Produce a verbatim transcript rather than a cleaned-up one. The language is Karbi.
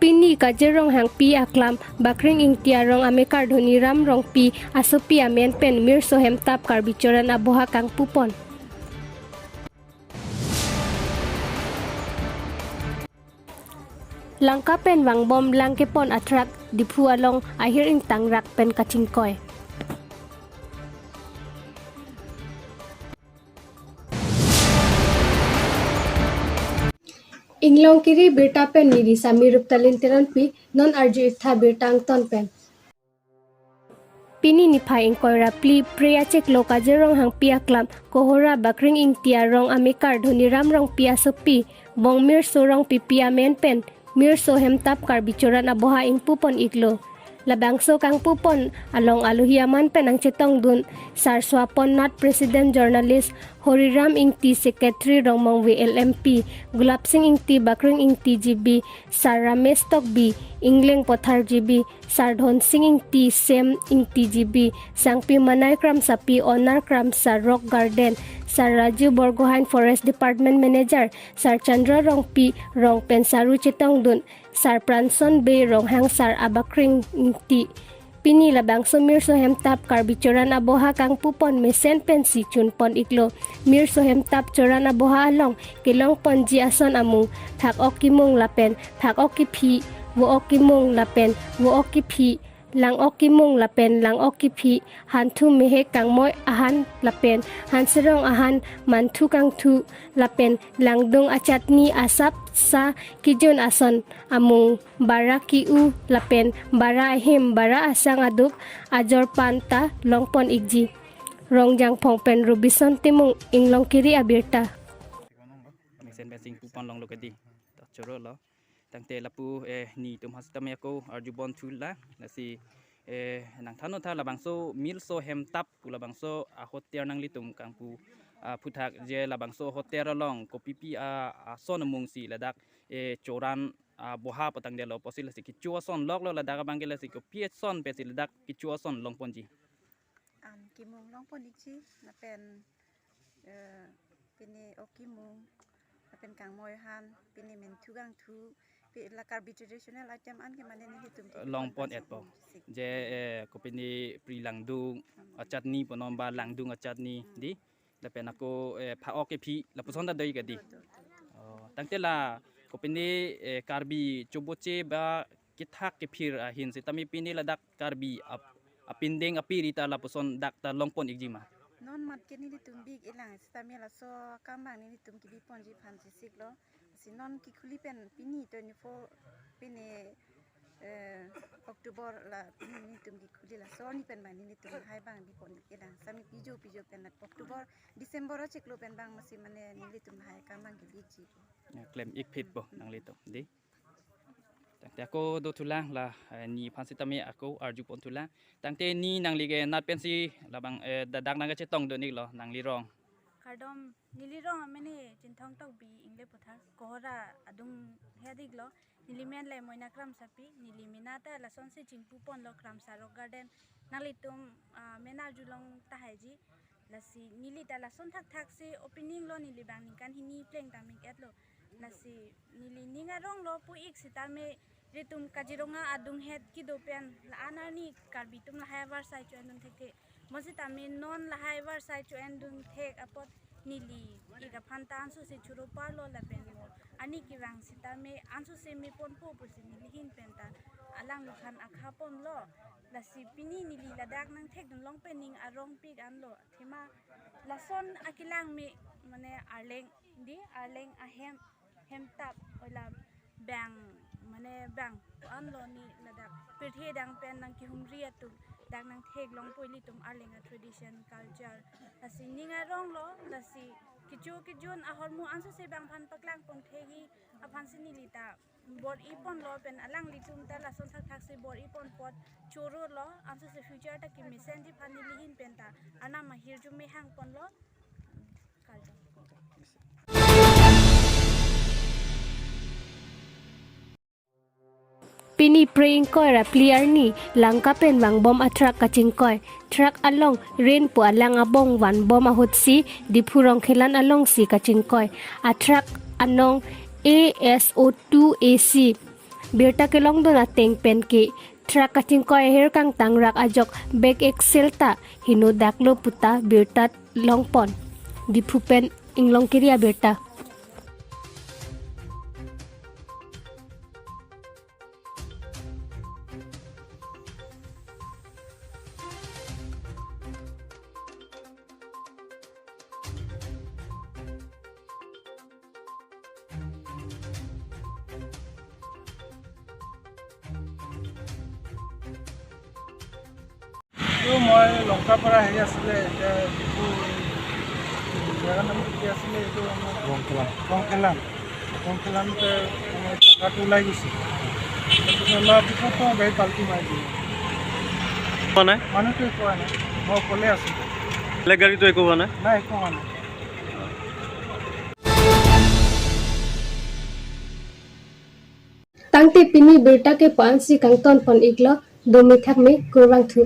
Pini Kajir Ronghangpi aklam Bakring Ingti arong amekar Dhoniram Rongpi asopi amen pen Mirso Hemtap Karbi Choran Aboha kangpupon. Langka pen vangbom langkepon atruck Diphu along ahir ingtangrak pen kachingkoi. Inglongkiri birta pen neli Sami Ruptalin Teronpi, non arju-iktha birta angton pen. Pini niphai ingkoi ra phli Phre achiklo Kajir Ronghangpi aklam Kohora Bakring Ingti arong amekar Dhoniram Rongpi asopi Bongmirso Rongpipi amen pen Mirso Hemtap Karbi Choran Aboha ingpupon-iklo. Labangso kangpupon along alohi aman pen nangchetongdun Sar Swapon Nath, President Journalist, Horiram Ingti, Secretary Rongmongve L M P, Gulab Sing Ingti, Bakring Ingti G B, Sar Ramesh Tokbi, Ingleng Pothar G B, Sar Dhonsing Ingti, Sem Ingti G B, Sangpi Manai Kramsapi, Onar Kramsa, Rock Garden, Sar Raju Borgohain, Forest Department Manager, Sar Chandra Rongpi, Rong pen Saru chetongdun, Sar Pranson Bey, Ronghang Sar Abakring Ingti. Pini labangso Mirso Hemtap Karbi Choran Aboha kangpupon mesen pensi chunpon-iklo. Mirso Hemtap Choran Aboha along kelongponji ason amung Phak-ok Kimung lapen Phak-ok Kiphi, Vo-ok Kimung lapen Vo-ok Kiphi, Lang-ok Kimung lapen Lang-ok Kiphi, Hanthu Mehek Kangmoi Ahan lapen Hanserong Ahan, Manthu Kangthu lapen Langdung Achatni, asap sa kijun ason amung Bara Ki-u lapen Bara Ahim, Bara Asang Adup, ajor pan ta longpon-ikji. Rongjangphong pen Robinson Timung, Inglongkiri abirta. Mesen pen singpupon longlo kedi. Ta choro lo. Tangte lapu, eh, netum ha sitame ako arjubom thulang. Lasi, eh, nangthan-o tha labangso Mirso Hemtap pu labangso ahotel nanglitum kangpu, ah, aphuthak je labangso ahotel along kopipi, ah, ason amungsi ladak, eh, Choran Aboha patangdetlo pusi, lasi kecho ason loklo ladak abangke, lasi kopi ason pensi ladak kecho ason longponji. An kimung longpon-ikji, lapen, eh, pini ok kimung, lapen Kangmoi Ahan, pini Manthu Kangthu, pi la Karbi traditional item an ke mane nelitum ke longpon-etpo. Sik. Je, eh, kopini Phre Langdung, hmm, Achatni punon ba Langdung Achatni, hmm, di. Lapen ako, eh, Phak-ok Kiphi, lapuson ta do-ik kedi. Betul, betul, betul. Oh, tangte la kopini, eh, Karbi choboche ba kethak kephir ahin sitame pini ladak Karbi ap-, apindeng apiri ta lapuson dak ta longpon-ikji ma? Non mat ke nelitum bi-ik-elang sitame laso akam abang nelitum kebiponji aphan chesiklo. Si non kekhuli pen pini twenty-four, pini, eh, October la pini nelitum kekhuli, laso arni pen abang nelitum lahai abang bipon-ik-elang. Sami pijo pijo pen la October, December achiklo pen abang masi mane nelitum lahai akam abang kebi-ikji. Ya, klem-ik phitpo nanglitum, di. Tangte ako do thulang la, eh, ne aphan sitame ako arjupon thulang. Tangte ne nangli ke nat pensi labang, eh, da-, dak nangkachetongdun-iklo, nangli rong. Kardom, neli rong amene Chinthong Tokbi, Ingleng Pothar, Kohora adunghet-iklo. Neli men le Moina Kramsapi, neli mena ta lasonsi chingpuponlo Kramsa Rock Garden. Nanglitum, ah, men arjulong tahaiji. Lasi neli ta lason thakthak si opening lo, neli abang ningkan hini pleng tame-ik-etlo. Lasi neli ning aronglo pu-ik sitame, ilitum Kaziranga adunghet kedo pen la-an arni Karbi atum lahai avarsai cho-endun thekthek. Mo sitame non lahai avarsai cho-endun thek apot neli ik aphan ta ansose choro parlo lapen mo arni kevang sitame ansose meponpo pusi neli ahin pen ta alangliphan akhaponlo. Lasi pini neli ladak nangthekdun long pen ning arongpik anlo. Athema lason akelang me mane Arleng, di Arleng ahem, Hemtap oila bang, mane bang anlo, ne ladak pirthe adang pen nangkehumri atum dak nangtheklongpo ilitum Arleng a-tradition culture. Lasi ning aronglo, lasi kecho kejun ahormu ansose bang aphan paklangpon thekji aphansi neli ta bor-iponlo pen alanglitum ta lason thakthak si bor-iponpot chorolo, ansose future ta kemesenji aphan neli ahin pen ta Arnam ahirjume hangponlo. Kardom. Pini Phre ingkoi ra phli arni Langka pen vangbom atruck kachingkoi. Truck along rin pu alang abong vanbom ahutsi Diphu Rongkhelan alongsi kachingkoi. Atruck anong A S O two A C. Birta kelongdun ateng pen ke truck kachingkoi aher kangtang rak ajok back axle ta heno daklo puta birta longpon. Diphu pen Inglongkiri abirta. এইটো মই লংকাৰ পৰা হেৰি আছিলে, এতিয়া যিটো জেগাৰ নাম কি আছিলে, এইটো আমাৰ ৰংকেলাং। ৰংকেলাং। ৰংকেলাংতে আমাৰ ট্ৰাকাৰটো ওলাই গৈছে। তাৰপিছত ওলোৱাৰ পিছত তো গাড়ী পাল্টি মাৰি দিলে। পোৱা নাই? মানুহটো একো হোৱা নাই, মই অকলে আছোঁ। বেলেগ গাড়ীটো একো হোৱা নাই? নাই, একো হোৱা নাই। Tangte pini birta ke puan si kangton pon iklo, dome thakme, kurvangthu.